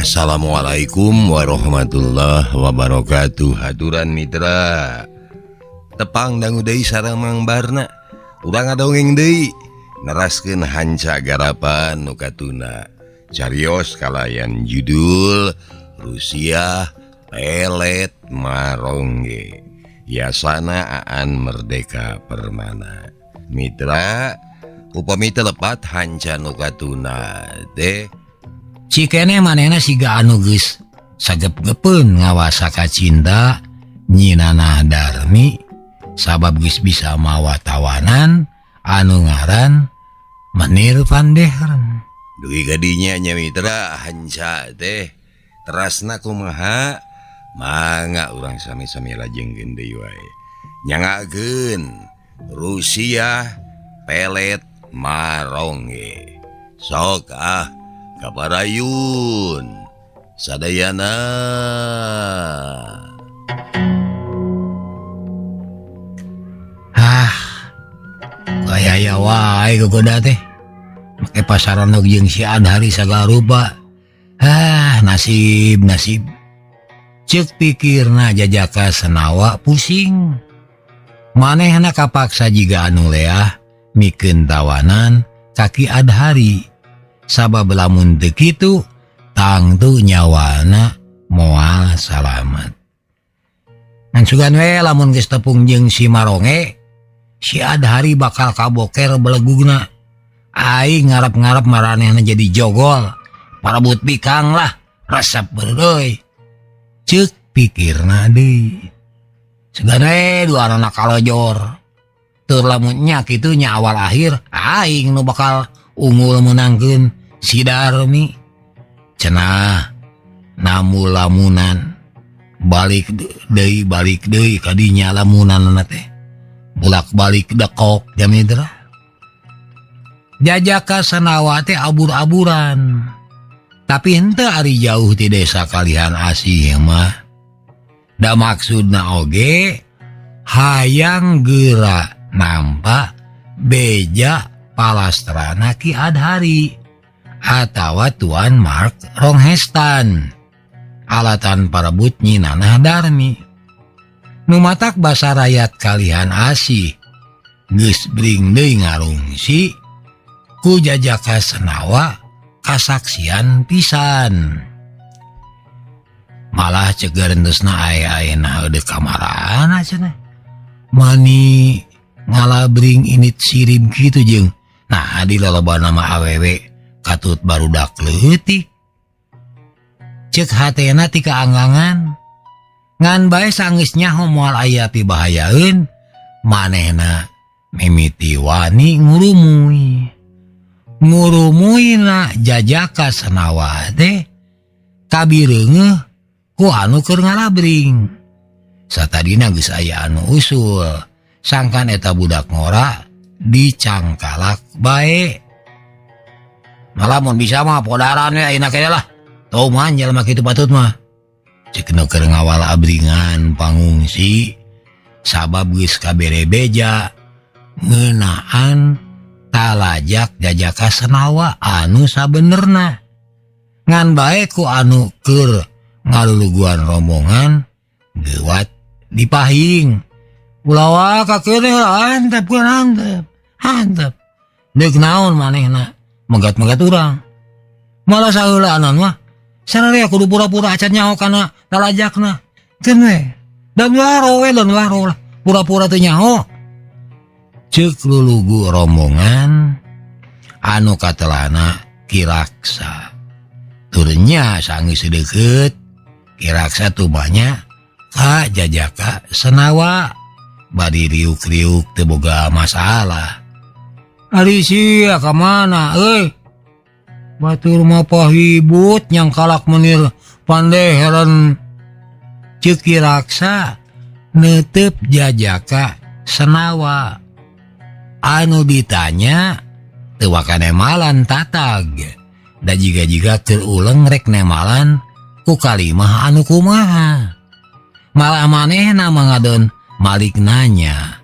Assalamualaikum warahmatullahi wabarakatuh. Haturan mitra, tepang dangu deui sareng Mang Barna. Urang ngadongeng deui, neraskeun hanca garapan nu katuna. Carios kalayan judul Rusiah Pelet Marongge, Yasana Aan Merdeka Permana. Mitra, upami teu lepat hanca nu katuna teh. Cikene manehna siga anu geus sagep-gepeun ngawasa kacinta Nyi Nanah Darmi, sabab geus bisa mawa tawanan anu ngaran Menir Pandehern. Dugi gadinya nya mitra, hanca teh terasna kumaha, mangga urang sami-sami lajengkeun deui wae. Nyangakeun Rusiah Pelet Marongge. Sok ah, kaparayun sadayana. Hah, gaya wae gogoda teh. Make pasaran jeung si Adhari sagala rupa. Hah, nasib nasib. Ceuk pikirna Jajaka Senawa pusing. Manehna kapaksa jiga anu leah mikeun tawanan ka Ki Adhari. Sabab lamun teu kitu tangtu nyawana moal salamat. Ngan sugan we lamun geus tepung jeung si Maronge, si Adhari bakal kaboker belegugna. Aing ngarep-ngarep maranehna jadi jogol, parebut bikang lah, resep beureuy. Ceuk pikirna deui. Sugan we dua anak kalojor. Tur lamun nya kitu nya awal akhir aing nu bakal unggul menangkeun si Darmi. Cenah namu lamunan balik deui kadinya lamunan teh. Bolak-balik dekok jamidra. Jajaka Senawa teh abur-aburan. Tapi henteu ari jauh ti desa Kalihan Asih mah. Da maksudna oge hayang geura nampak beja palastrana Ki Adhari atawa Tuan Mark Ronghestan alatan parebut Nyi Nanah Darmi. Nu matak basa rayat Kalihan Asih geus bring deui ngarungsi ku Jajaka Senawa kasaksian pisan. Malah ceuk rentusna ae-aena deuk kamarana cenah. Mani ngalabring init sirib kitu jeung nah di lolobana mah awewe katut barudak leutik. Ceuk hatena ti kaanggangan. Ngan bae sanggeus nyaho moal aya pibahayaeun, manehna mimiti wani ngurumuy. Ngurumuyna Jajaka Senawa teh kabireungeuh ku anu keur ngalabring. Satadina geus aya anu usul, sangkan eta budak ngora dicangkalak bae. Malah mun bisa mah podaran we ayeuna kene lah. Toman jalma kitu patut mah. Ceuk nu keur ngawal abringan pangungsi sabab geus kabere beja ngeunaan talajak Jajaka Senawa anu sabenerna. Ngan bae ku anu keur ngaluluguan rombongan geuwat dipahing. Ulah waka keuneuh antep keun antep. Antep. Deuk naon manehna megat-megat urang. Malah saheulaanan mah sararea kudu pura-pura acan nyaho kana talajakna. Keun we. Dan waro we dan waro lah. Pura-pura teu nyaho. Ceuk lulugu rombongan anu katelana Ki Raksa. Turnya sanggeus deukeut Ki Raksa tumanya ka Jajaka Senawa. Bari riuk-riuk teu boga masalah. Ari sia ka mana euy? Batur mah pahibut nyangkalak Menir Pandeheren. Ceuk Ki Raksa neuteup Jajaka Senawa. Anu ditanya teu waka nemalan tatag. Da jiga-jiga keur uleng rek nemalan ku kalimah anu kumaha. Malah manehna mangadon malik nanya.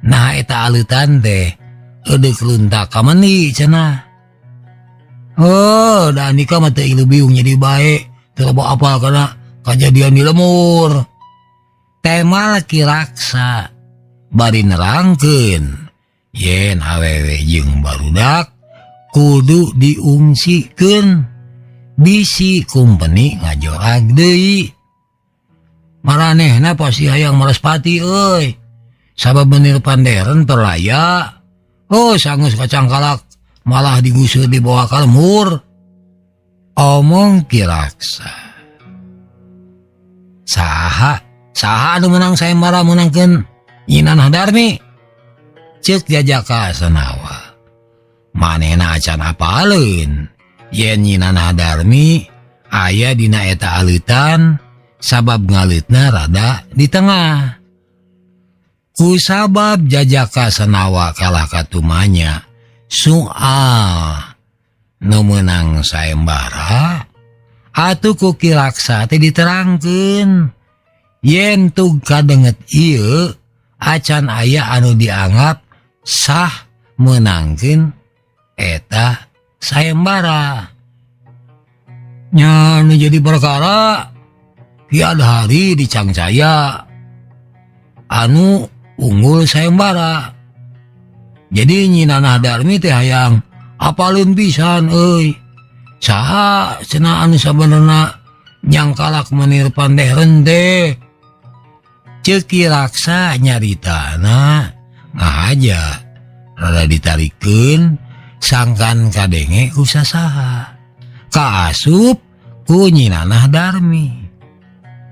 Nah eta aleutan teh eudek lunta ka mendi cenah. Oh, da Andika mah teu ilu biung jadi bae. Teu loba apal kana kajadian di lemur. Temal Ki Raksa bari nerangkeun yen awewe jeung barudak kudu diungsikeun bisi kumpeni ngajorag deui. Maranehna pasti hayang Maraspati euy. Sabab menir panderen perlaya. Oh sanggeus kacangkalak malah digusur dibawa ka lembur. Omong Ki Raksa. Saha? Saha anu meunang sayembara meunangkeun Nyi Nanah Darmi? Ceuk Jajaka Sanawa. Manehna acan apaleun yen Nyi Nanah Darmi aya dina eta aleutan sabab ngaleutna rada di tengah. Ku sabab Jajaka Sanawa kalah katumanya soal nu meunang sayembara atuh ku Ki Raksa teh diterangkeun yen tug kadenget ieu acan aya anu dianggap sah meunangkeun eta sayembara. Nya nu jadi perkara Ki Adhari dicangcaya anu unggul sayembara. Jadi Nyi Nanah Darmi teh hayang apaleun pisan euy. Saha cenah anu sabenerna nyangkalak menir pandehreun teh? Ceuk Ki Raksa nyaritana ngahaja rada ditarikeun sangkan kadenge ku sasaha. Kaasup ku Nyi Nanah Darmi.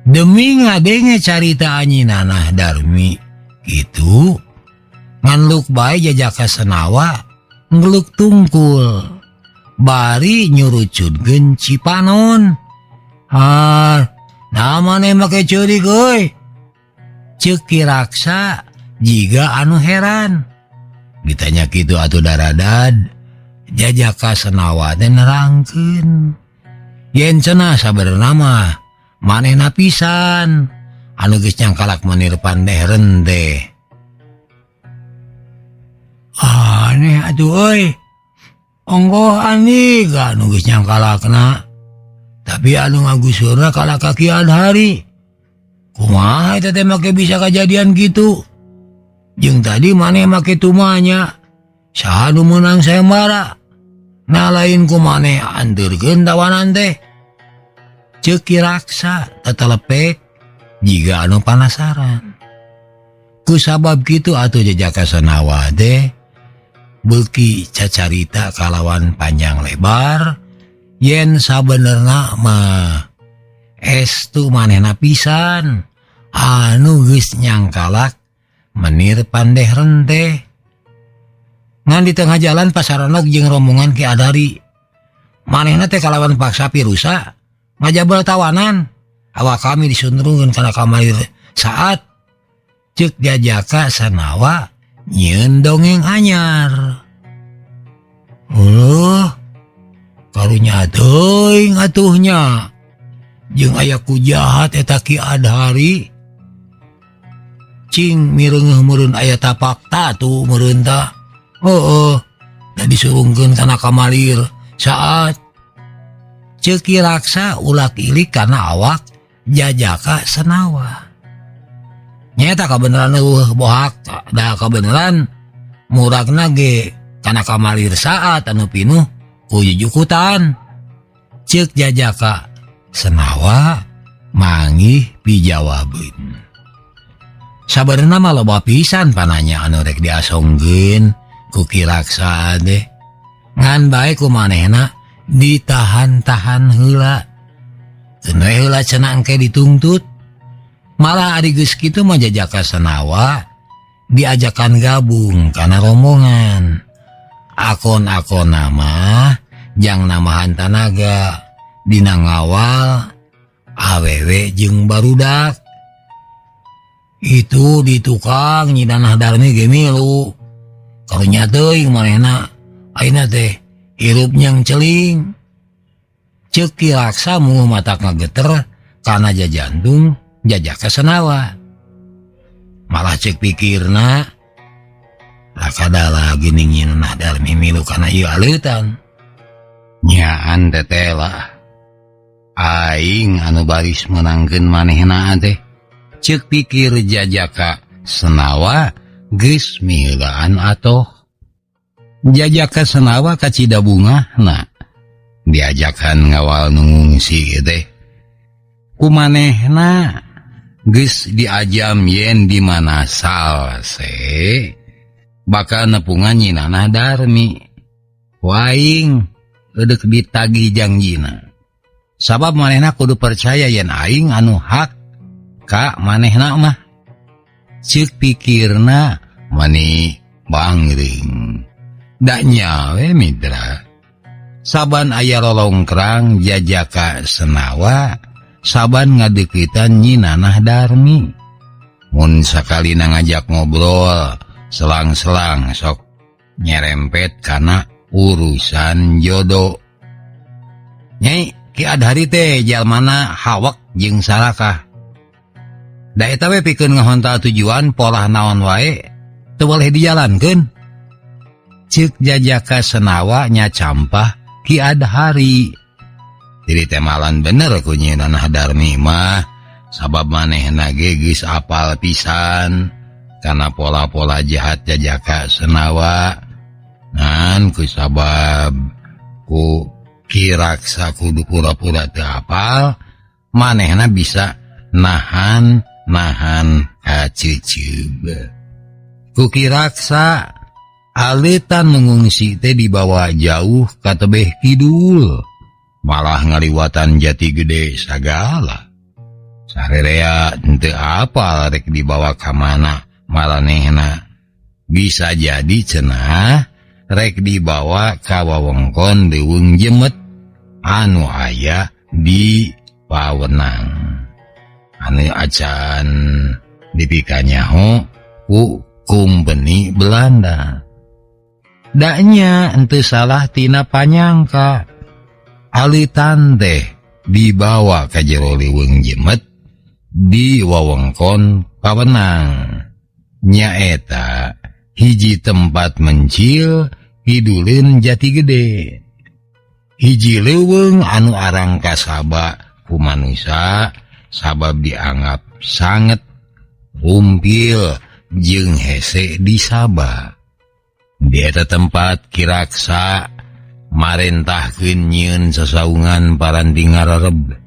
Demi ngadenge carita Nyi Nanah Darmi kitu nganluk bae Jajaka Senawa ngeluk tungkul bari nyurucutkeun cipanon. Ah, nah maneh make ceurik euy. Ceuk Ki Raksa jiga anu heran. Ditanya kitu atuh daradad Jajaka Senawa teh nerangkeun yen cenah sabenerna mah manehna pisan anu geus nyangkalak menir pandehreun teh. Aneh atuh euy. Onggoh aniga anu geus nyangkalakna. Tapi anu ngagusurna kalah ka Ki Adhari. Kumaha eta teh make bisa kajadian kitu? Jeung tadi maneh make tumanya. Saha nu meunang sayembara? Nah lain ku maneh anteurkeun tawanan teh. Ceuk Ki Raksa tetelepek jiga anu panasaran. Ku sabab kitu atuh Jajaka Senawa teh beuki cacarita kalawan panjang lebar yen sabenerna mah estu manehna pisan anu geus nyangkalak menir pandehreun teh. Ngan di tengah jalan pasaranok jeung rombongan Ki Adhari. Manehna teh kalawan paksa pirusa ngajabel tawanan. Awak kami disuntrungkeun kana kamalir saat ceuk Jajaka Sanawa nyieun dongeng anyar. Heuh, karunya teuing atuhnya. Jeung aya ku jahat eta Ki Adhari. Cing mireungeuh meureun aya tapak tatu meureun tah. Heueuh, da disurungkeun kana kamalir saat ceuk Ki Raksa ulak ilik kana awak Jajaka Senawa. Nyata kabeneran eueuh bohak da kabeneran muragna ge kana kamalir saat anu pinuh ku jujukutan. Ceuk Jajaka Senawa manggih pijawabeun. Sabenerna mah loba pisan pananya anu rek diasongkeun ku Ki Raksa teh. Ngan bae ku manehna ditahan-tahan heula. Keun we heula cenah engke dituntut. Malah ari geus kitu mah Jajaka Senawa diajakan gabung kana rombongan. Akon-akon mah jang namahan tanaga dina ngawal awewe jeung barudak. Itu di tukang Nyi Nanah Darmi ge milu. Karunya teuing manehna ayeuna teh hirup nyang celing. Ceuk Ki Raksa munguh matak ngageter kana jajantung Jajaka Senawa. Malah ceuk pikirna lakadala geuning Nyi Nanah Darmi milu kana ieu aleutan. Nyaan teteh lah. Aing anu baris menangkeun manehna teh. Ceuk pikir Jajaka Senawa geus miheulaan atoh. Jajaka Senawa kacida bungahna diajakan ngawal nu ngungsi teh. Ku manehna geus diajam yen di mana salse bakal nepungan Nyi Nanah Darmi. Ku aing eudek ditagih jangjina. Sabab manehna kudu percaya yen aing anu hak ka manehna mah. Ceuk pikirna mani bangring. Da nya we mitra. Saban aya lolongkrang Jajaka Senawa saban ngadeukeutan Nyi Nanah Darmi. Mun sakalina ngajak ngobrol selang-selang sok nyerempet kana urusan jodoh. Nyai, Ki Adhari teh jalmana hawak jeung sarakah. Da eta we pikeun ngahontal tujuan polah naon wae teu boleh dijalankeun. Ceuk Jajaka Senawa nyacampah Ki Adhari. Jadi temalan bener ku Nyi Nanah Darmi mah sabab manehna ge geus apal pisan kana pola-pola jahat Jajaka Senawa. Ngan ku sabab ku Ki Raksa kudu pura-pura teu apal, manehna bisa nahan nahan kaceuceub. Ku Ki Raksa aleutan mengungsi teh dibawa jauh ka tebeh kidul, malah ngaliwatan Jati Gede sagala. Sarerea henteu apal rek dibawa ka mana maranehna. Bisa jadi cenah rek dibawa ka wewengkon Leuweung Jemet anu aya di Pawenang. Anu acan dipikanyaho ku kumpeni Belanda. Daknya henteu salah tina panyangka. Alitan teh dibawa ka jero Leuweung Jemet di wewengkon Pawenang. Nyaeta hiji tempat mencil kiduleun Jati Gede. Hiji leuweung anu arang kasaba ku manusa sabab dianggap sanget rumpil jeung hese disaba. Di eta tempat Ki Raksa marentahkeun nyieun sasaungan paranti ngarareb.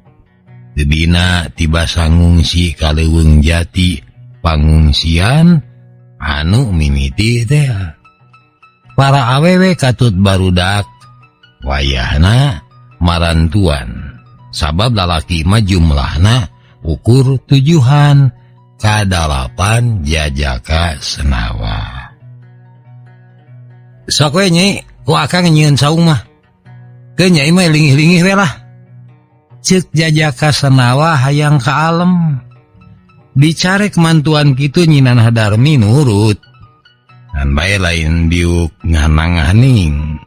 Tebina tiba sangungsi ka Leuweung Jati pangungsian anu mimiti teh. Para awewe katut barudak wayahna marantuan sabab lalaki mah jumlahna ukur 7 ka-8 Jajaka Senawa. Sok we Nyi, ku akang nyieun saung mah. Ke Nyai mah lingih-lingih we lah. Ceuk Jajaka Senawa hayang ka alem. Dicarek mantuan kitu Nyi Nanah Darmi nurut. Ngan bae lain diuk nganang-nganing.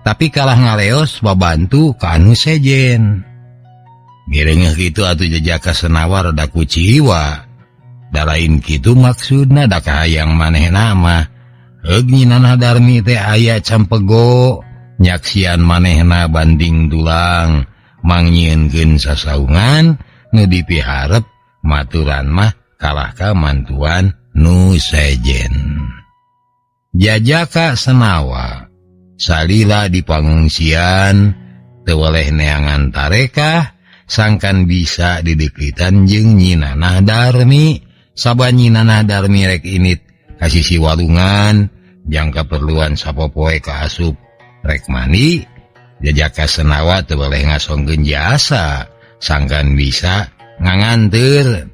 Tapi kalah ngaleos babantu ka anu sejen. Mireungeuh kitu atuh Jajaka Senawa rada kuciwa. Da lain kitu maksudna da kahayang manehna mah. Heug Nyi Nanah Darmi teh aya campego nyaksian manehna banding tulang mangnyieunkeun sasaungan nu dipiharep maturan mah kalah ka mantuan nu sejen. Jajaka Senawa salila di pangungsian teu weleh neangan tarekah sangkan bisa dideuketan jeung Nyi Nanah Darmi. Saban Nyi Nanah Darmi rek init ka sisi walungan jangka perluan sapopoe ka asup rek mandi, Jajaka Senawa teu boleh ngasongkeun jasa sangkan bisa nganganteur.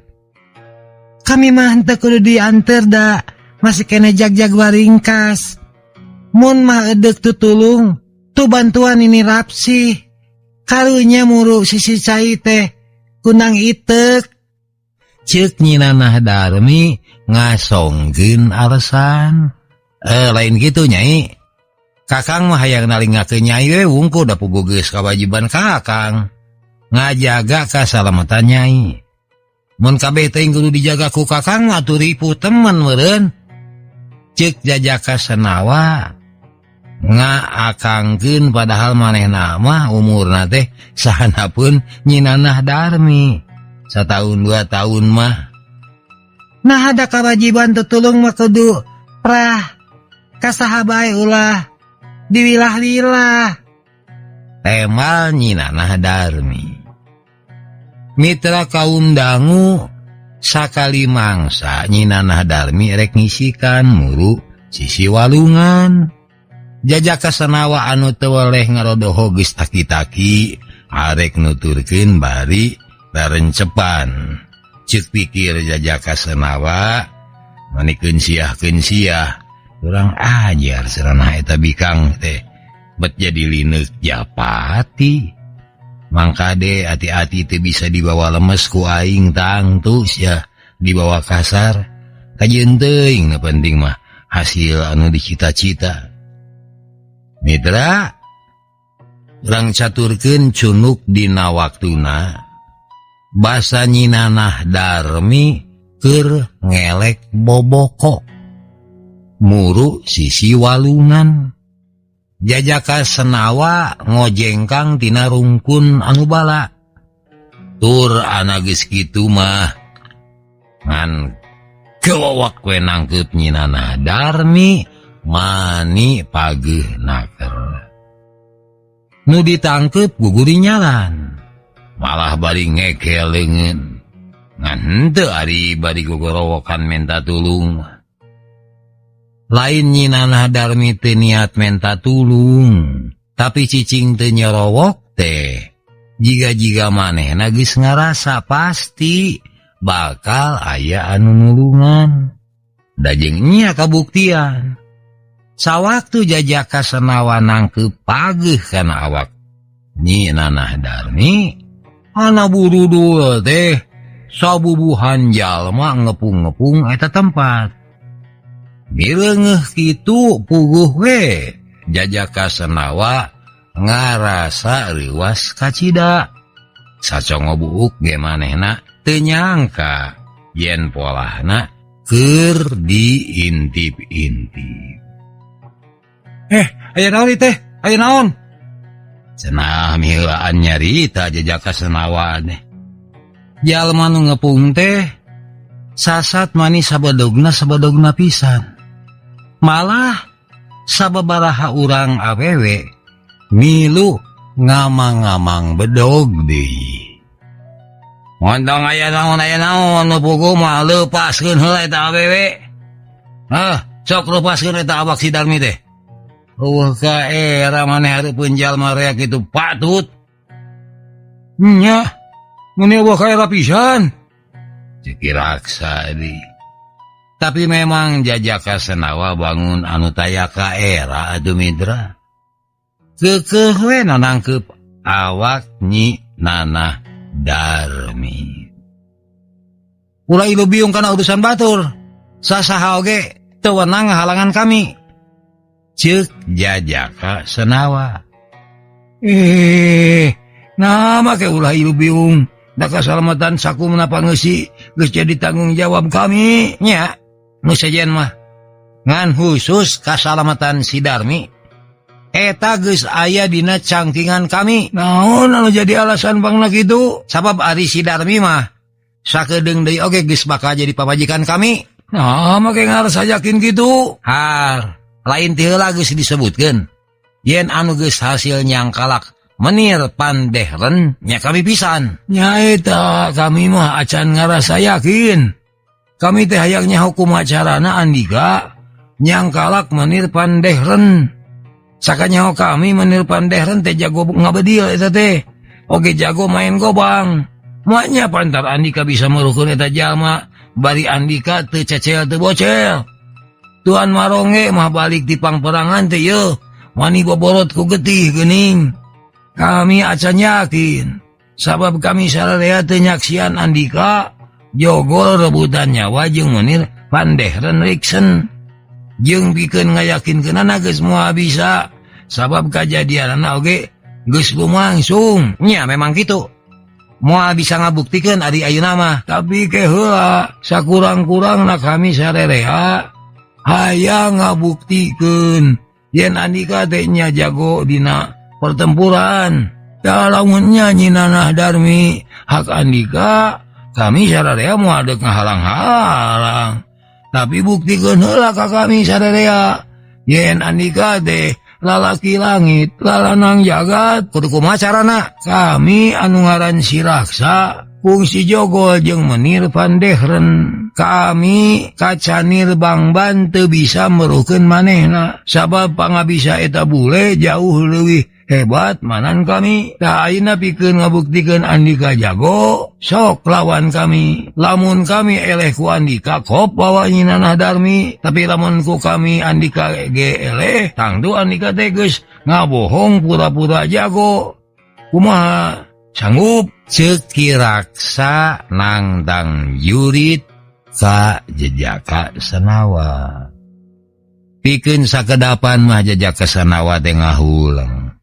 Kami mah henteu kudu dianteur da masih kene jag-jag waringkas. Mun mah eudek tutulung tu bantuan ini rapsih. Karunya muru sisi cai teh kunang itek. Ceuk Nyi Nanah Darmi ngasongkeun alasan. Lain kitu Nyai. Kakang mah hayang nalingakeun Nyai we wungkul da puguh geus kawajiban kakang ngajaga kasalamatan Nyai. Mun kabeh teuing kudu dijaga ku kakang mah atuh ripuh temen meureun. Ceuk Jajaka Senawa. Ngaakangkeun padahal manehna mah umurna teh sahanapun Nyi Nanah Darmi satahun 2 tahun mah. Nah ada kewajiban tutulung mah kudu prah ka saha bae ulah diwilah-wilah. Temal Nyi Nanah Darmi. Mitra kaum dangu sakali mangsa Nyi Nanah Darmi rek ngisikan muru sisi walungan. Jajaka Senawa anu teu weleh ngarodoho geus taki-taki arek nuturkeun bari rarencepan. Ceuk pikir Jajaka Senawa manikeun siah-keun siah urang ajar seranah eta bikang teh bet jadi lineuk japati. Mangkade hati-hati teu bisa dibawa lemes ku aing tangtu sia dibawa kasar kajeun teuing nu penting mah hasil anu dicita-cita. Mitra urang caturkeun cunuk dina waktuna basa Nyi Nanah Darmi keur ngelek boboko muru sisi walungan. Jajaka Senawa ngojengkang tina rungkun anu bala. Tur ana geus kitu mah ngan kewawak we nangkeup Nyi Nanah Darmi mani pageuh naker. Nu ditangkeup gugurinyalan malah bari ngegel leungeun. Ngan henteu ari bari gogorowokan menta tulung. Lain Nyi Nanah Darmi teu niat menta tulung, tapi cicing teu nyorowok teh. Jiga-jiga manehna geus ngarasa pasti bakal aya anu nulungan. Da jeung nya kabuktian. Sawaktu Jajaka Senawa nangkeup pageuh kana awak Nyi Nanah Darmi, ana burudul teh sabubuhan jalma ngepung-ngepung eta tempat. Mireungeuh kitu puguh we Jajaka Senawa ngarasa reuwas kacida. Sacongo buuk ge manehna teu nyangka yen polahna keur diintip-intip. Aya naon ieu teh? Aya naon? Cenah miheulaan nyarita Jajaka Senawa teh. Jalma nu ngepung teh sasat manis sabadogna sabadogna pisan. Malah sababaraha urang awewe milu ngamang-ngamang bedog deui. Montong aya naon aya naon nu puguh mah leupaskeun heula eta awewe. Hah, sok leupaskeun eta awak si Darmi teh. Eueuh ka era maneh hareupeun jalma rea kitu patut. Nya, mun eueuh ka era pisan. Ceuk Raksa deui. Tapi memang Jajaka Senawa bangun anu taya ka era atuh mitra. Keukeuh we nanangkeup awak Nyi Nanah Darmi. Ulah ilu biung kana urusan batur. Sasaha oge teu wenang ngahalangan kami. Ceuk Jajaka Senawa. Nah make ulah ilu biung. Da kasalamatan sakumna pangeusi geus jadi tanggung jawab kami. Nya, nu sejen mah ngan khusus kasalamatan si Darmi eta geus aya dina cangkingan kami. Naon anu jadi alasan bangna kitu? Sabab ari si Darmi mah sakedeung deui oge geus bakal jadi pamajikan kami. Nah, make ngarasa yakin kitu. Har, lain ti heula geus disebutkeun. Yen anu geus hasil nyangkalak menir pandehren nya kami pisan. Nyaeta kami mah acan ngarasa yakin. Kami teh hayangnya hukum acarana Andika nyangkalak menir pandehren. Sakanyaho kami menir pandehren teh jago ngabedil eta teh. Oge jago main gobang. Maknya pantar Andika bisa meruhkeun eta jalma bari Andika teu cecel teu bocel. Tuan Maronge mah balik di pangperangan teh yeuh wani boborot ku getih geuning. Kami acan yakin sabab kami sararea teu nyaksian Andika jogol rebutan nyawa jeung Menir Pandehren Riksen. Jeung pikeun ngayakinkeunana geus moal bisa sabab kajadianana oge geus lumangsung. Nya memang kitu. Moal bisa ngabuktikeun ari ayeuna mah. Tapi ke heula sakurang-kurangna kami sarerea hayang ngabuktikeun Yen Andika teh nya jago dina pertempuran. Da lamunnya Nyi Nanah Darmi hak Andika, kami sararea moal deuk ngahalang-halang. Tapi buktikeun heula ka kami sararea yen Andika teh lalaki langit, lalanang jagat. Kudu kumaha carana? Kami anu ngaran Si Raksa kungsi jogol jeung Menir Pandehren. Kami kacanir Bangban teu bisa meruhkeun manehna sabab pangabisa eta bule jauh leuwih hebat manan kami. Tah ayeuna pikeun ngabuktikeun Andika jago, sok lawan kami. Lamun kami eleh ku Andika kop bawa Nyi Nanah Darmi, tapi lamun ku kami Andika ge eleh, tangtu Andika teh geus ngabohong pura-pura jago. Kumaha? Sanggup? Ceuk Ki Raksa nangtang jurit ka Jejaka Senawa. Pikeun sakedapan mah Jejaka Senawa teh ngahuleng.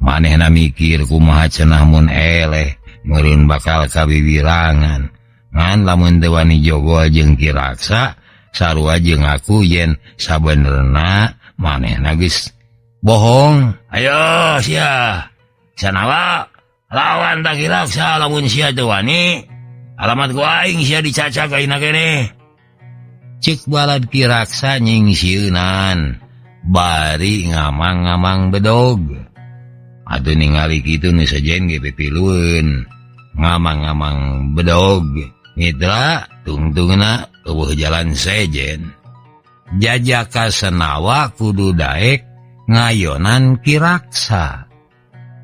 Manehna mikir kumaha cenah mun eleh meureun bakal kawiwirangan. Ngan lamun teu wani jogol jeung Ki Raksa sarua jeung aku yen sabenerna manehna geus bohong. Ayo sia Sanawa lawan tak Ki Raksa lamun sia teu wani alamat ku aing sia dicacak ayeuna keneh. Ceuk balad Ki Raksa nyingsieunan bari ngamang-ngamang bedog. Atuh ningali kitu nu sejen ge pipilueun ngamang-ngamang bedog. Mitra tungtungna eueuh jalan sejen. Jajaka Senawa kudu daek ngayonan Ki Raksa.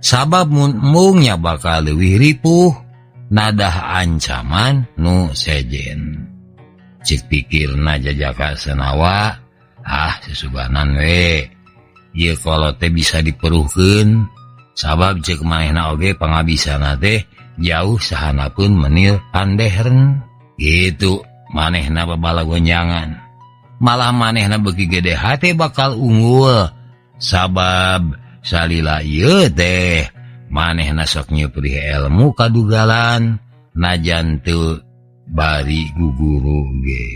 Sabab mun embungnya bakal leuwih ripuh nadah ancaman nu sejen. Cek pikirna Jajaka Senawa, ah sesuganan we. Ieu kolot teh bisa diperuhkeun sabab cek manehna oge pangabisana teh jauh sahanapeun Menir Pandehern. Gitu manehna babalagonjangan. Malah manehna beuki gede hate bakal unggul sabab salila ieu teh manehna sok nyeuprih ilmu kadugalan najan teu bari guguru ge.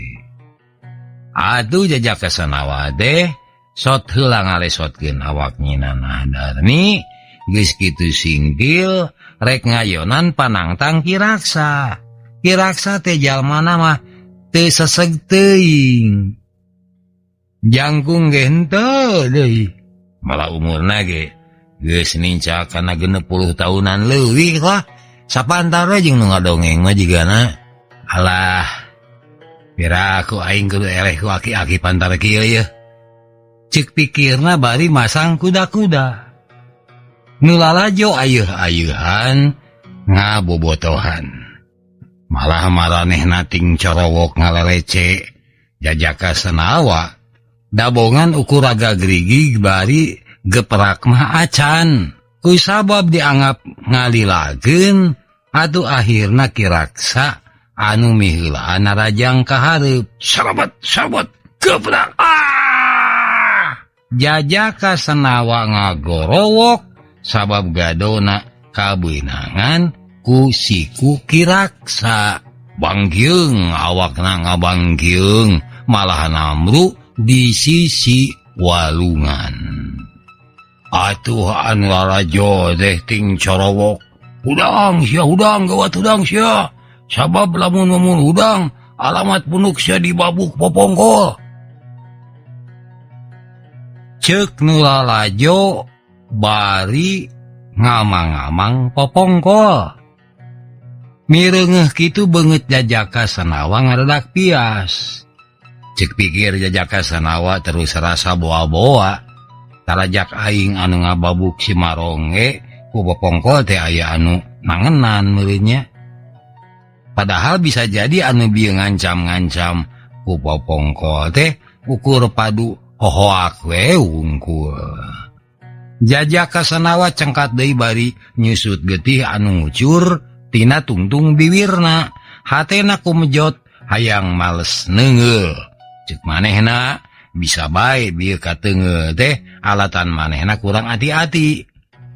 Atuh Jajaka Senawa teh sot heula ngalesotkeun awak Nyi Nanah Darmi geus kitu singkil rek ngayonan panangtang Ki Raksa. Ki Raksa teh jalmana mah teu seseg teuing. Jangkung ge henteu deui. Malah umurna ge geus nincak kana 60 tahunan leuwih lah. Sapantara jeung nu ngadongeng mah jigana. Alah, piraku aing kudu eleh ku aki-aki pantar kieu yeuh. Ceuk pikirna bari masang kuda-kuda. Nu lalajo ayeuh-ayeuhan ngabobotohan. Malah maranehna ting corowok ngalelece Jajaka Senawa. Dabongan ukur raga gerigig bari geperak mah acan. Ku sabab dianggap ngalilakeun atuh akhirna Ki Raksa anu miheulaan narajang ka hareup. Serobot, serobot, geperak. Ah! Jajaka Senawa ngagorowok sabab gadona kabeunangan ku siku Ki Raksa. Bangkeung awakna ngabangkeung malah namru di sisi walungan. Atuh anu lalajo teh ting corowok. Hudang sia, hudang gawat hudang sia. Sabab lamun mun hudang alamat punuk sia dibabuk popongkol. Ceuk nu lalajo bari ngamang-ngamang popongkol. Mireungeuh kitu beungeut Jajaka Senawa ngaredak pias. Cek pikir Jajaka Senawa terus rasa boa-boa. Tarajak aing anu ngababuk si Marongge ku popongkol teh aya anu nangenan meureunnya. Padahal bisa jadi anu bieu ngancam-ngancam ku popongkol teh ukur padu hohoak we wungkul. Jajaka Senawa cengkat deui bari nyusut getih anu ngucur tina tungtung biwirna. Hatena kumejot hayang males neungeul. Ceuk manehna bisa bae bieu kateungeul teh alatan manehna kurang ati-ati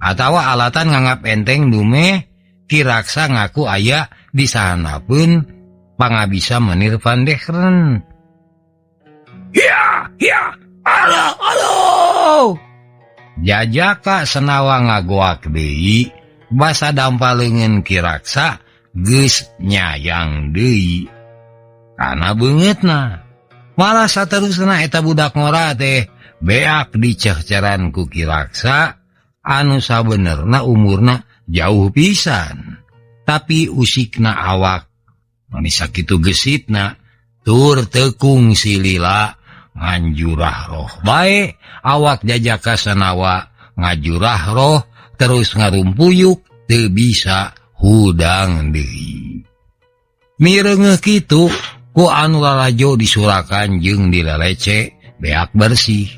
atawa alatan nganggap enteng dumeh Ki Raksa ngaku aya di sahanapeun pangabisa Menir Pandehren. Hiya, hiya. Aduh, aduh. Jajaka Senawa ngagoak deui basa dampa leungeun Ki Raksa geus nyayang deui. Kana beungeutna. Malah saterusna eta budak ngora teh beak dicehceran ku Ki Raksa anu sabenerna umurna jauh pisan. Tapi usikna awak manis sakitu gesitna tur tekung silila nganjurah roh bae awak Jajaka Senawa ngajurah roh terus ngarumpuyuk teu bisa hudang deui. Mireungeuh kitu ku anu lalajo disurakan jeung dilelece beak bersih.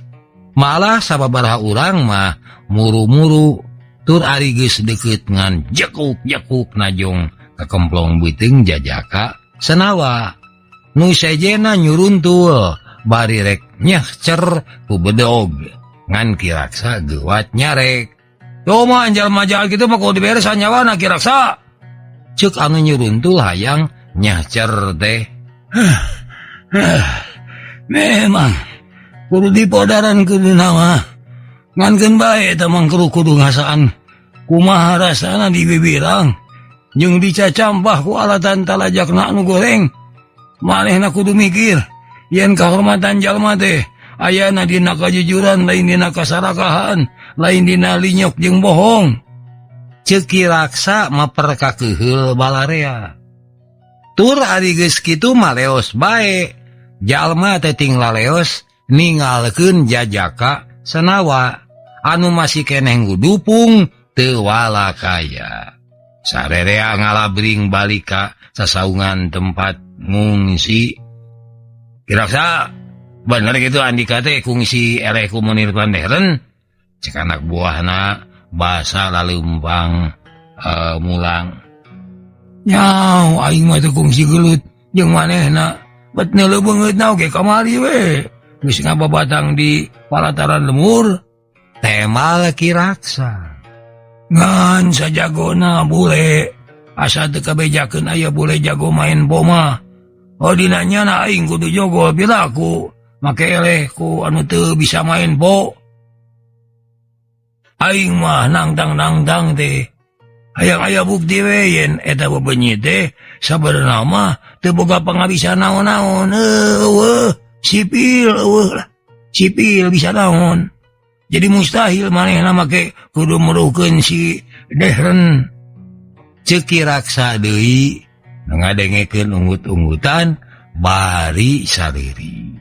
Malah sababaraha urang mah muru-muru tur ari geus deukeut ngan jekuk-jekuk najong kakemplong beuteung Jajaka Senawa. Nu sejena nyuruntul bari rek nyehcer ku bedog ngan Ki Raksa geuwat nyarek. Tuh mah jalma jahat kitu mah kudu diberes nyawana Ki Raksa. Ceuk anu nyuruntul hayang nyehcer teh. Memang kudu dipodaran kuduna mah. Ngankeun bae eta mah kudu ngasaan. Kumaha rasana dibibirang jeung dicacampah ku alatan talajakna anu goreng. Manehna kudu mikir yen kahormatan jalma teh ayana dina kajujuran lain dina kasarakahan, lain dina linyok jeung bohong. Ceuk Ki Raksa maper kakeuheul balarea. Tur ari geus kitu mah leos bae. Jalma teh ting laleos ningalkeun Jajaka Senawa anu masih keneh ngudupung teu walakaya. Sarerea ngalabring balik ka sasaungan tempat ngungsi. Ki Raksa, bener gitu Andika teh kungsi eleh ku Munir Pandehreun. Cek anak buahna basa laleumpang mulang. Nyaho aing mah teu kungsi gelut jeung manehna. Bet neuleuh beungeutna oge kamari we. Geus ngababatang di palataran lemur. Temal Ki Raksa. Ngan sajagona bule asa teu kabejakeun aya bule jago main boma. Oh dina nyana aing kudu jogo piraku make eleh ku anu teu bisa main bo. Aing mah nangtang-nangtang teh. Hayang aya bukti we yen eta bebenyi teh sabenerna mah teu boga pangabisa naon-naon. Eueuh, sipil eueuh lah. Sipil bisa naon. Jadi mustahil manehna make kudu meruhkeun si Dehren. Ceuk Ki Raksa deui ngadengekeun unggut-unggutan bari sariri.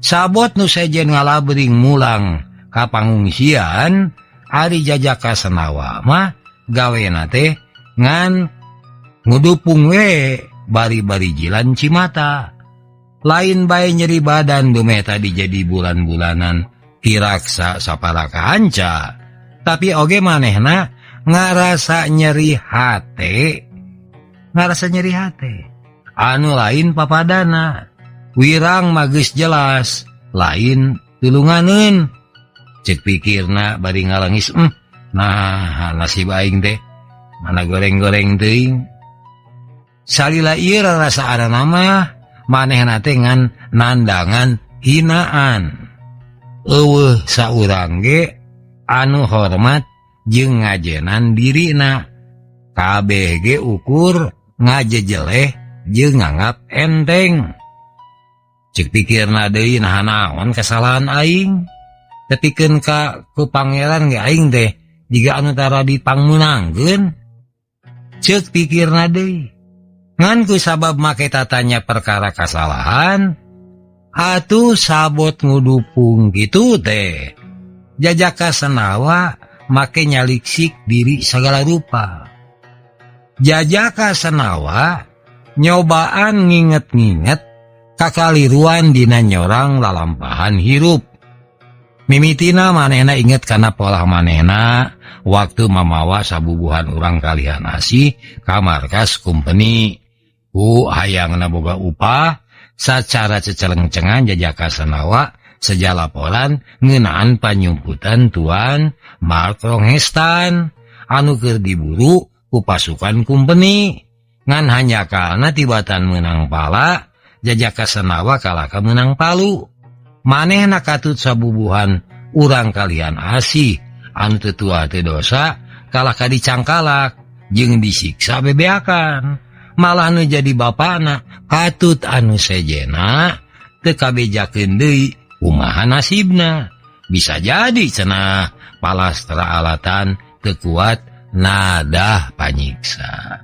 Sabot nu sejen ngalabring mulang ka pangungsian ari Jajaka Senawa mah gawena teh ngan ngudupung we bari-bari jilan cimata. Lain bae nyeri badan dumeh tadi jadi bulan-bulanan Ki Raksa sapalaka hanca. Tapi oge manehna ngarasa nyeri hate. Ngarasa nyeri hate. Anu lain papadana. Wirang mah geus jelas, lain tulunganeun. Cek pikirna bari ngalangis, nah nasib aing teh mana goreng-goreng teuing. Salila ieu rarasaanana mah manehna teh ngan nandangan hinaan. Eueuh saurang ge anu hormat jeung ngajenan dirina. Kabeh ge ukur ngajejeleh jeung nganggap enteng. Cek pikirna deui naha naon kesalahan aing. Tepikeun ka ku pangeran ge aing teh jiga anu tara dipangmeunangkeun. Cek pikirna deui. Ngan ku sabab make tatanya perkara kasalahan atuh sabot ngudupung kitu teh. Jajaka Senawa make nyaliksik diri sagala rupa. Jajaka Senawa nyobaan nginget-nginget kakaliruan dina nyorang lalampahan hirup. Mimitina manehna inget kana polah manehna waktu mamawa sabubuhan urang kalihan asih ka markas kumpeni. Ku hayangna boga upah sacara cecelengcengan Jajaka Senawa seja laporan ngeunaan panyumputan Tuan Mark Ronghestan anu keur diburu ku pasukan kumpeni. Ngan hanyakalna tibatan meunang pala, Jajaka Senawa kalaka meunang palu. Manehna katut sabubuhan urang kalian asih anu teu tua teu dosa kalah ka dicangkalak jeung disiksa bebeakan. Malah nu jadi bapana katut anu sejena teu kabejakeun deui kumaha nasibna. Bisa jadi cenah palastra alatan teu kuat nadah panyiksa.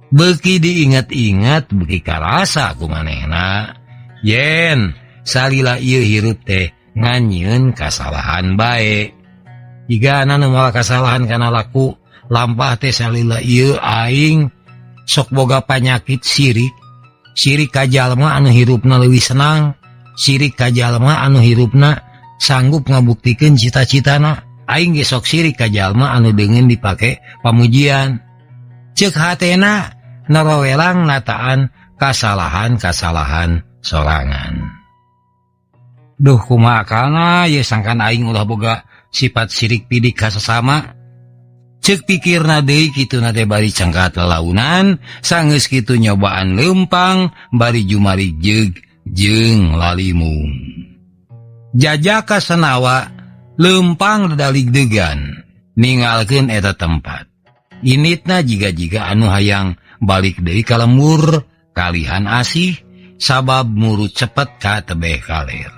Beuki diingat-ingat beuki karasa ku manehna yen salila ieu hirup teh nganyieun kasalahan bae. Jigana nu mawa kasalahan kana laku lampah teh salila ieu aing sok boga panyakit sirik. Sirik ka jalma anu hirupna leuwih senang, sirik ka jalma anu hirupna sanggup ngabuktikeun cita-citana. Aing ge sok sirik ka jalma anu deungeun dipake pamujian. Ceuk hatena narawelang nataan kasalahan-kasalahan sorangan. Duh kumaha akalna ye sangkan aing ulah boga sifat sirik pidik ka sasama. Ceuk pikirna deui kituna teh bari cangkat lalaunan, sanggeus kitu nyobaan leumpang bari jumari jeug jeung lalimung. Jajaka Senawa leumpang dalig-degan ninggalkeun eta tempat. Initna jiga-jiga anu hayang balik deui ka lembur kalihan asih sabab murut cepet ka tebeh kaler.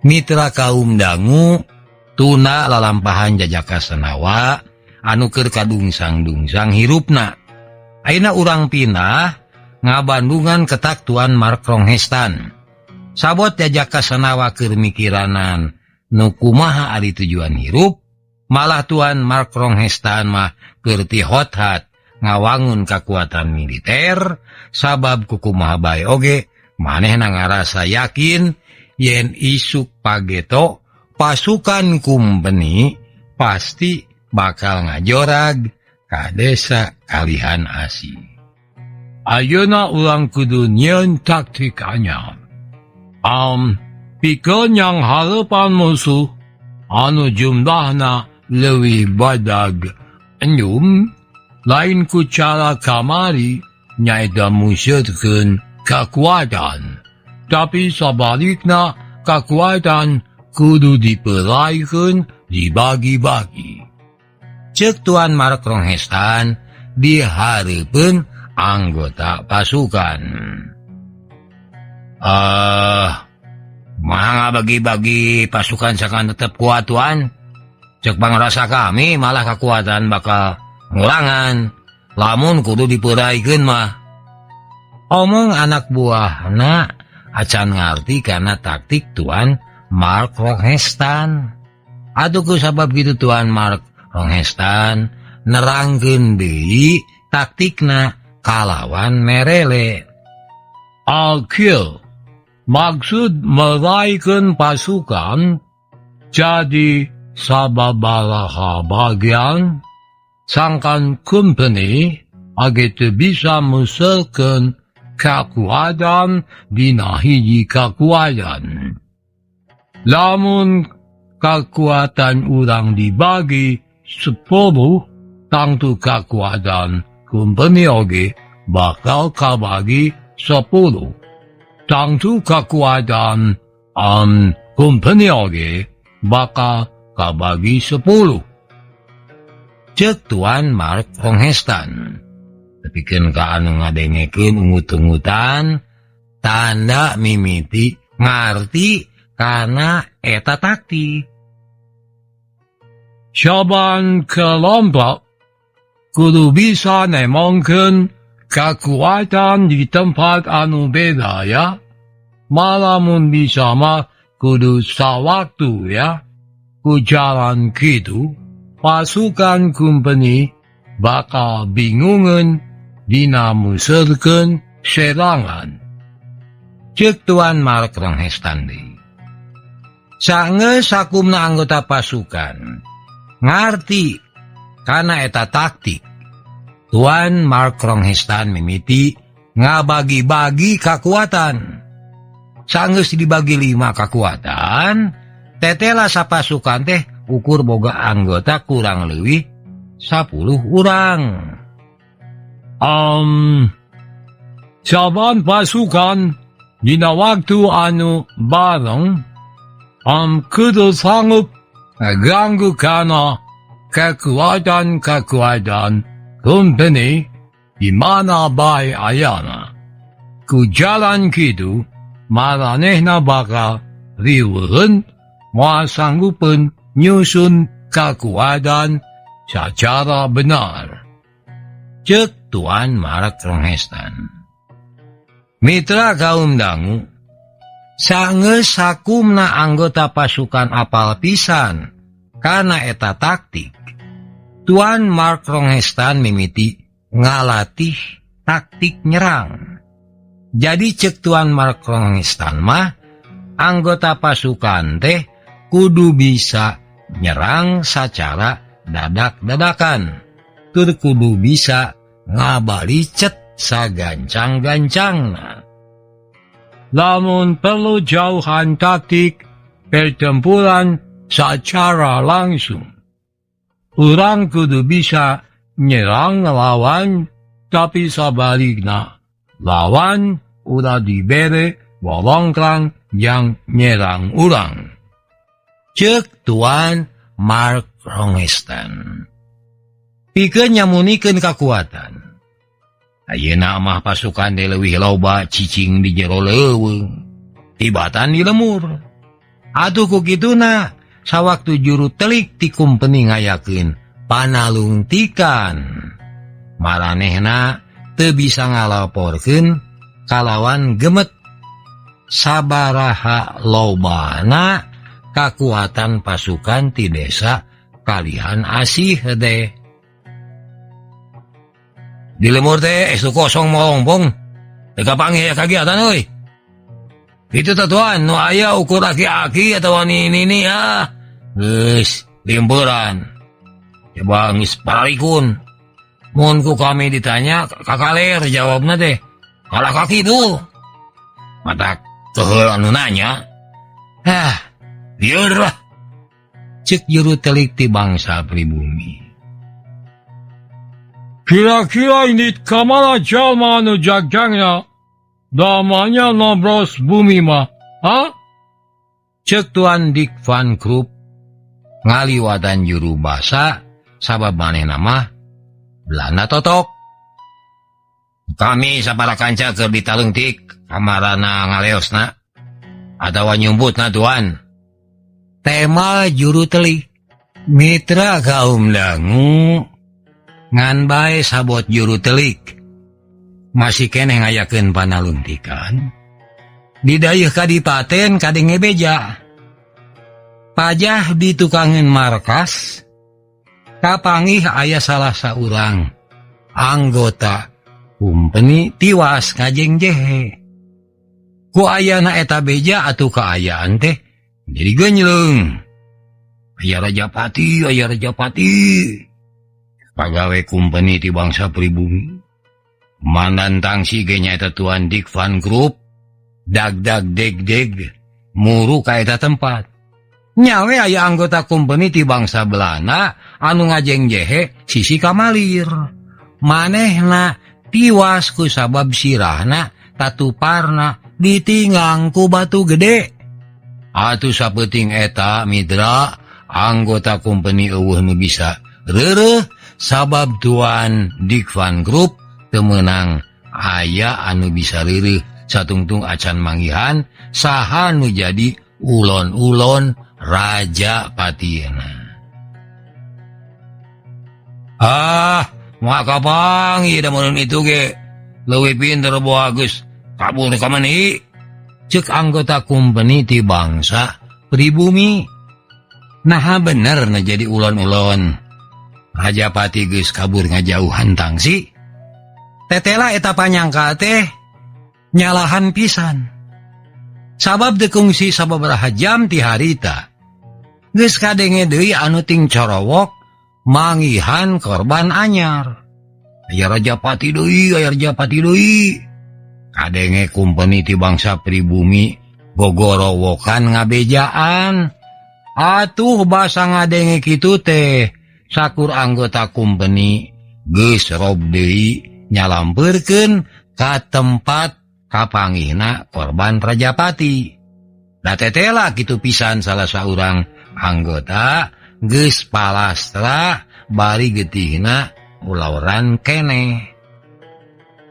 Mitra kaum dangu tuna lalampahan Jajaka Senawa anu keur kadungsang-dungsang hirupna. Ayeuna urang pindah ngabandungan ketak Tuan Mark Ronghestan. Sabot Jajaka Senawa keur mikiranan nu kumaha ari tujuan hirup, malah Tuan Mark Ronghestan mah keur tihothat ngawangun kakuatan militer sabab kukumaha bae oge manehna ngarasa yakin yen isuk pageto pasukan kumpeni pasti bakal ngajorag ka desa Kalihan Asih. Ayeuna urang kudu nyieun taktik anyar. Pikeun yang hareupan musuh anu jumlahna leuwih badag enyum lain ku cara kamari nyaeta museutkeun kakuatan, tapi sabalikna kakuatan kudu diperaikeun dibagi-bagi. Ceuk Tuan Mark Ronghestan dihareupeun anggota pasukan. Mangga bagi-bagi pasukan sakan tetep kuat Tuan. Cek pangrasa kami malah kekuatan bakal ngulangan. Lamun kudu diperaikeun mah. Omong anak buahna acan ngarti karena taktik Tuan Mark Ronghestan. Aduh ku sabab gitu Tuan Mark Ronghestan nerangkeun deui taktikna kalawan merele. Akil maksud meraihkan pasukan jadi sababaraha bagian sangkan company age teu bisa museulkeun kakuatan dina hiji kakuatan. Lamun kakuatan urang dibagi 10, tangtu kakuatan company oge bakal kabagi 10. Tangtu kakuatan company oge bakal kabagi 10. Ceuk Tuan Mark Ronghestan. Tepikeun ka anu ngadengekeun ungut-ungutan tanda mimiti ngarti kana eta taktik. Saban kelompok kudu bisa nemongkeun kakuatan di tempat anu beda ya. Malamun bisa mah kudu sawaktu ya. Ku jalan kitu pasukan kumpeni bakal bingungan dina museurkeun serangan. Ceuk Tuan Mark Ronghestan deui. Sangeus sakumna anggota pasukan ngarti kana eta taktik. Tuan Mark Ronghestan mimiti ngabagi-bagi kakuatan. Sanggeus dibagi 5 kakuatan, tetela sapasukan teh ukur boga anggota kurang leuwih 10 urang. Saban pasukan dina waktu anu bareng Am kudu sanggup ngaganggu kana kekuatan-kekuatan kumpeni di mana bae ayana. Ku jalan kitu maranehna bakal riweuheun moal sanggupeun nyusun kakuatan sacara benar. Cek Tuan Mark Ronghestan. Mitra kaum dangu, sangeus sakumna anggota pasukan apal pisan kana eta taktik. Tuan Mark Ronghestan mimiti ngalatih taktik nyerang. Jadi cek Tuan Mark Ronghestan mah anggota pasukan teh kudu bisa nyerang secara dadak-dadakan. Tur kudu bisa ngabalicet sagancang-gancangna. Lamun perlu jauhan taktik pertempuran secara langsung. Urang kudu bisa nyerang lawan, tapi sabalikna lawan ulah dibere wewengkang jang nyerang urang. Cek Tuan Mark Rongestan. Pikeun nyamunikeun kakuatan. Ayeuna mah pasukan teh leuwih loba cicing di jero leuweung tibatan di lemur. Atuh ku kituna sawaktu juru telik ti kumpeni ngayakeun panalungtikan. Maranehna teu bisa ngalaporkeun kalawan gemet sabaraha lobana kakuatan pasukan ti desa Kalihan Asih teh. Di lemur teh estu kosong molompong. Teu kapanggih aya kagiatan euy. Itu teh tuan nu aya ukur aki-aki atawa nini-nini ah. Geus limpuran. Coba geus paralikun. Mun ku kami ditanya kakaler jawabna teh. Kalah kaki tuh. Matak keheul anu nanya. Hah, lieur lah. Cek juru telik ti bangsa pribumi. Kira-kira ini kamana jalma anu jagjangna damanya nobros bumi mah, ha? Cek Tuan Dick Van Krup ngaliwatan juru basa sabab manehna mah Belanda totok. Kami sapara kanca keur ditalungtik kamarana ngaleosna atawa nyumputna tuan. Tema juru telik mitra kaum dangu ngan bae sabot juru telik masih keneh ngayakeun panalungtikan didayeuh kadipaten kadenge beja pajah ditukangeun markas kapanggih aya salah saurang anggota kumpeni tiwas ngajengjehe ku ayana eta beja atuh kaayaan teh jadi genyleung aya Rajapati aya Rajapati pagawe kumpeni ti bangsa pribumi mandan tangsi ge nyaeta Tuan Dick Van Group dag-dag deg-deg muru ka eta tempat nyawe aya anggota kumpeni ti bangsa Belanda anu ngajengjehe sisi kamalir manehna tiwas ku sabab sirahna tatuparna ditinggang ku batu gede atuh sapeuting eta mitra anggota kumpeni eueuh nu bisa reureuh sabab Tuan Dick Van Group temenang aya anu bisa reureuh satungtung acan manggihan saha nu jadi ulon-ulon Raja Patina. Ah, moal kapanggih da mun itu ge leuwih pinter bagus kabur ka mana cek anggota kumpeni ti bangsa pribumi. Naha bener na jadi ulon-ulon Rajapati geus kabur ngajauhan tangsi. Tetela eta panyangka teh nyalahan pisan. Sabab dekungsi sababaraha jam ti harita. Geus kadenge deui anu ting corowok manggihan korban anyar. Aya Rajapati deui, aya Rajapati deui. Kadenge kumpeni ti bangsa pribumi gogorowokan ngabejaan. Atuh basa ngadenge kitu teh sakur anggota kumpeni geus rob deui nyalampeurkeun ka tempat kapanggihna korban Rajapati. Da tetela kitu pisan salah saurang anggota geus palastra bari getihna ulauran keneh.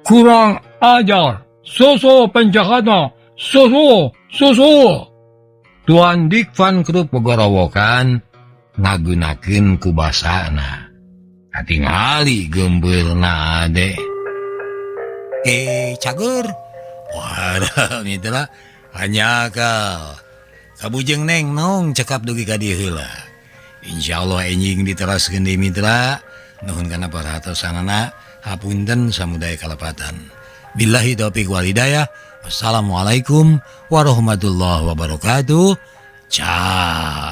Kurang ajar, susu penjahatna, susu, susu. Tuan Dick Van Krup pegorowokan ngagunakeun ku basana. Katingali gembeurna de. Cager. Wah, mitra hanyakal. Kabujeng neng nong cekap dugi ka dieu heula. Insyaallah enjing diteraskeun deui mitra. Nuhun kana perhatosanana. Hapunten samudaya kalepatan. Billahi taufiq wal hidayah. Wassalamualaikum warahmatullahi wabarakatuh. Ciao.